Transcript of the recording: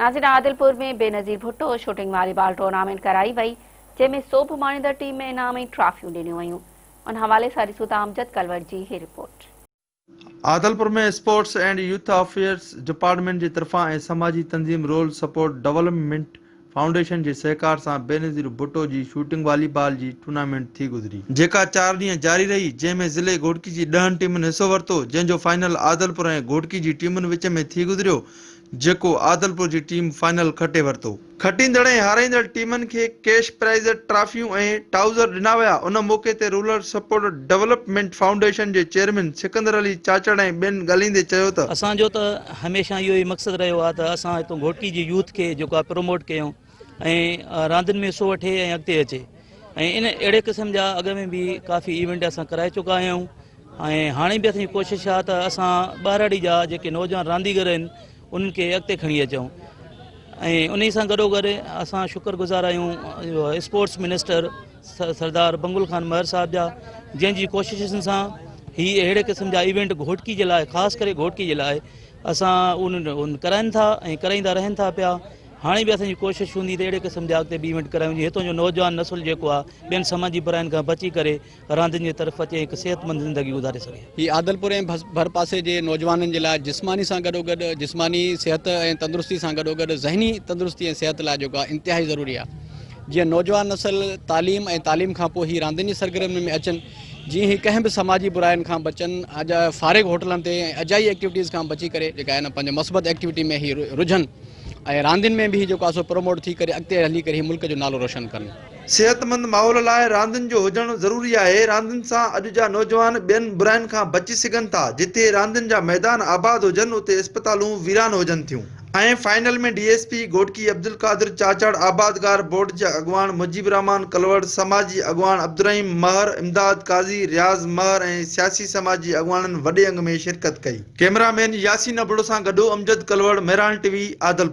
ناظرين Adilpur ۾ Benazir Bhutto shooting volleyball tournament ڪرائي وئي جنهن ۾ سوڀ ماڻيندڙ ٽيم ۾ انعام ۽ ٽرافيون ڏنيون ويون ان حوالي سان ڏسون ٿا امجد ڪلوڙ جي هي report. Adilpur ۾ sports and youth affairs department جي طرفان ۽ سماجي تنظيم رول سپورٽ ڊولپمينٽ فائونڊيشن جي سهڪار سان بينظير ڀٽو جي شوٽنگ والي بال جي ٽورنامينٽ ٿي گذري، جيڪا چار ڏينهن جاري رهي، جنهن ۾ ضلعي گهوٽڪي جي ڏهن ٽيمن حصو ورتو، جنهن جو فائنل عادلپور ۽ گهوٽڪي جي ٽيمن وچ ۾ ٿي گذريو، جيڪو عادلپور جي ٽيم فائنل کٽي ورتو. کٽيندڙ ۽ هارائيندڙ ٽيمن کي ڪيش پرائز، ٽرافيون ۽ ٽائوزر ڏنا ويا. ان موقعي تي رولر سپورٽ ڊولپمينٽ فائونڊيشن جي چيئرمين سڪندر علي چاچڙ ۽ ٻين ڳالهيندي چيو ته. اسان جو ته هميشه اهو ئي مقصد رهيو آهي ته اسان هتون گهوٽڪي جي يوٿ کي جيڪو آهي پروموٽ ڪيون ۽ راندين ۾ حصو وٺي ۽ اڳتي اچي ۽ ان اهڙي قسم جا اڳ ۾ به ڪافي ايونٽ اسان ڪرائي چڪا آهيون ۽ هاڻي به اسان جي ڪوشش آهي ته اسان ٻهراڙي جا جيڪي نوجوان رانديگر آهن انهن کي اڳتي کڻي اچون ۽ انهي سان گڏو گڏ اسان شڪر گذار آهيون اسپورٽس منسٽر سردار بنگل خان مهر صاحب جا جنهن جي ڪوششن سان هي اهڙي قسم جا ايونٽ گهوٽڪي جي لاء خاص ڪري گهوٽڪي جي لاء اسان ان ڪرائن ٿا ۽ ڪرائيندا رهن ٿا پيا هاڻي به اسان جي ڪوشش هوندي ته اهڙي قسم جا اڳتي به ايونٽ ڪرايون جي هتان جو نوجوان نسل جيڪو آهي ٻين سماجي براين کان بچي ڪري راندين جي طرف اچي ۽ هڪ صحتمند زندگي گذاري سگهي. هي عادلپور ۽ ڀرپاسي جي نوجوانن جي لاء جسماني سان گڏوگڏ جسماني صحت ۽ تندرستي سان گڏوگڏ ذهني تندرستي ۽ صحت لاء جيڪو آهي انتهائي ضروري آهي جيئن نوجوان نسل تعليم ۽ تعليم کان پوء هي راندين جي سرگرمين ۾ اچن جيئن هي ڪنهن به سماجي براين کان بچن فارغ هوٽلن تي ۽ اجائي ايڪٽيوٽيز کان بچي ڪري جيڪا آهي نه پنهنجي مثبت ايڪٽيوٽي ۾ هي رجهن ۽ راندين ۾ به هي جيڪو آهي سو پروموٽ ٿي ڪري اڳتي هلي ڪري هي ملڪ جو نالو روشن ڪن. صحتمند ماحول لاء راندين جو هجڻ ضروري آهي، راندين سان اڄ جا نوجوان ٻين براين کان بچي سگهن ٿا، جتي راندين جا ميدان آباد هجن اتي اسپتالون ويران هجن ٿيون. ۽ Final ۾ D S P Ghotki Abdulqadir Chachar, آبادگار بورڊ جي اڳواڻ مجيب الرحمان ڪلوڙ، سماجي اڳواڻ عبدالرحيم مهر، امداد قاضي، رياض مهر ۽ سياسي سماجي اڳواڻن وڏي انگ ۾ شرڪت ڪئي. ڪئميرا مين ياسين ابڙو سان گڏ امجد ڪلوڙ، مهراڻ ٽي وي، عادلپور.